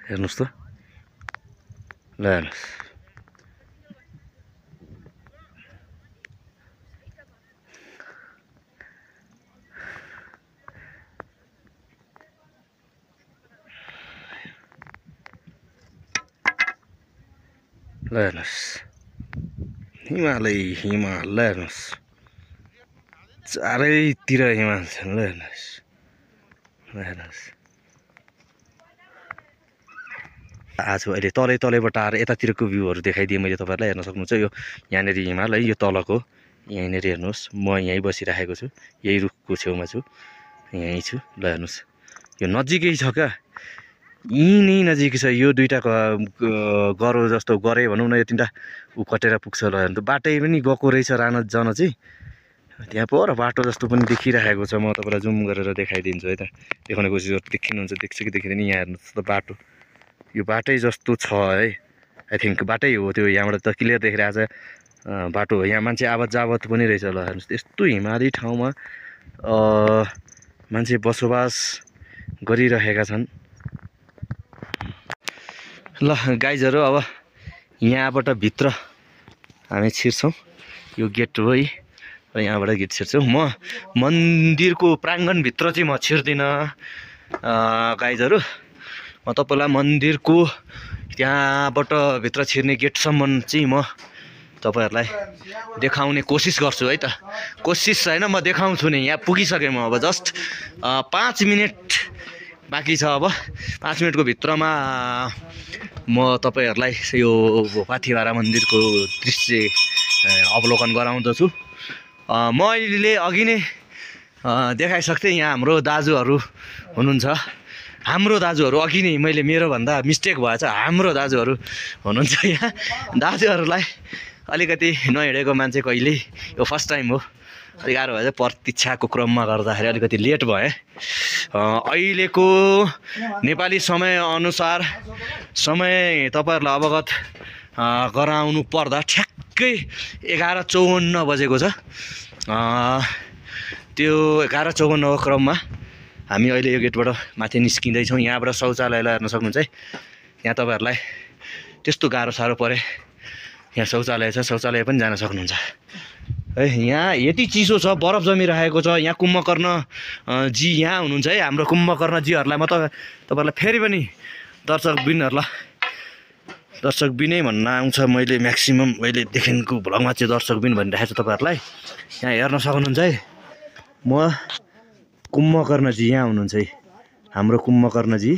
हेर्नुहोस् त ल हेर्नुहोस् ल हेर्नुहोस् हिमालै हिमाल ल हेर्नुहोस् चारैतिर हिमाल छन् ल हेर्नुहोस् ल हेर्नुहोस् आज अहिले तलैबाट आएर यतातिरको भ्यूहरू देखाइदिएँ मैले तपाईँहरूलाई हेर्न सक्नुहुन्छ यो यहाँनिर हिमाल है यो तलको यहीँनिर हेर्नुहोस् म यहीँ बसिराखेको छु यही रुखको छेउमा छु यहीँ छु ल हेर्नुहोस् यो नजिकै छ क्या यहीँ नै नजिकै छ यो दुईवटा गरो जस्तो गरे भनौँ न यो तिनवटा कटेर पुग्छ ल हेर्नु बाटै पनि गएको रहेछ रानत जान चाहिँ त्यहाँ पर बाटो जस्तो पनि देखिरहेको छ म तपाईँलाई जुम गरेर देखाइदिन्छु है त देखाउने कोसिस गर्छु देखिनुहुन्छ देख्छ कि देखिँदैन यहाँ हेर्नुहोस् त बाटो यो बाटै जस्तो छ है आई थिङ्क बाटै हो त्यो यहाँबाट त क्लियर देखिरहेको छ बाटो हो यहाँ मान्छे आवत जावत पनि रहेछ ल हेर्नुहोस् त्यस्तो हिमाली ठाउँमा मान्छे बसोबास गरिरहेका छन् ल गाइजहरू अब यहाँबाट भित्र हामी छिर्छौँ यो गेट हो है र यहाँबाट गेट छिर्छौँ म मन्दिरको प्राङ्गणभित्र चाहिँ म छिर्दिनँ गाइजहरू म तपाईँलाई मन्दिरको त्यहाँबाट भित्र छिर्ने गेटसम्म चाहिँ म तपाईँहरूलाई देखाउने कोसिस गर्छु है त कोसिस होइन म देखाउँछु नि यहाँ पुगिसकेँ म अब जस्ट 5 मिनट बाँकी छ अब 5 मिनटको भित्रमा म तपाईँहरूलाई यो पाथिभरा मन्दिरको दृश्य अवलोकन गराउँदछु मैले अघि नै देखाइसक्थेँ यहाँ हाम्रो दाजुहरू हुनुहुन्छ हाम्रो दाजुहरू अघि नै मैले मेरो भन्दा मिस्टेक भएछ हाम्रो दाजुहरू हुनुहुन्छ यहाँ दाजुहरूलाई अलिकति नहिँडेको मान्छे कहिले यो फर्स्ट टाइम हो अलिक गाह्रो भएछ प्रतीक्षाको क्रममा गर्दाखेरि अलिकति लेट भएँ अहिलेको नेपाली समयअनुसार समय तपाईँहरूलाई अवगत गराउनु पर्दा ठ्याक्कै 11:54 बजेको छ त्यो 11:54 क्रममा हामी अहिले यो गेटबाट माथि निस्किँदैछौँ यहाँबाट शौचालयलाई हेर्न सक्नुहुन्छ है यहाँ तपाईँहरूलाई त्यस्तो गाह्रो साह्रो परे यहाँ शौचालय छ शौचालय पनि जान सक्नुहुन्छ है यहाँ यति चिसो छ बरफ जमिरहेको छ यहाँ कुम्भकर्ण जी यहाँ हुनुहुन्छ है हाम्रो कुम्भकर्ण जीहरूलाई म तपाईँहरूलाई फेरि पनि दर्शकबिनै भन्न आउँछ मैले म्याक्सिमम अहिलेदेखिको भ्लगमा चाहिँ दर्शकबिन भनिरहेको छु तपाईँहरूलाई यहाँ हेर्न सक्नुहुन्छ है म कुम्भकर्ण जी यहाँ हुनुहुन्छ है हाम्रो कुम्भकर्ण जी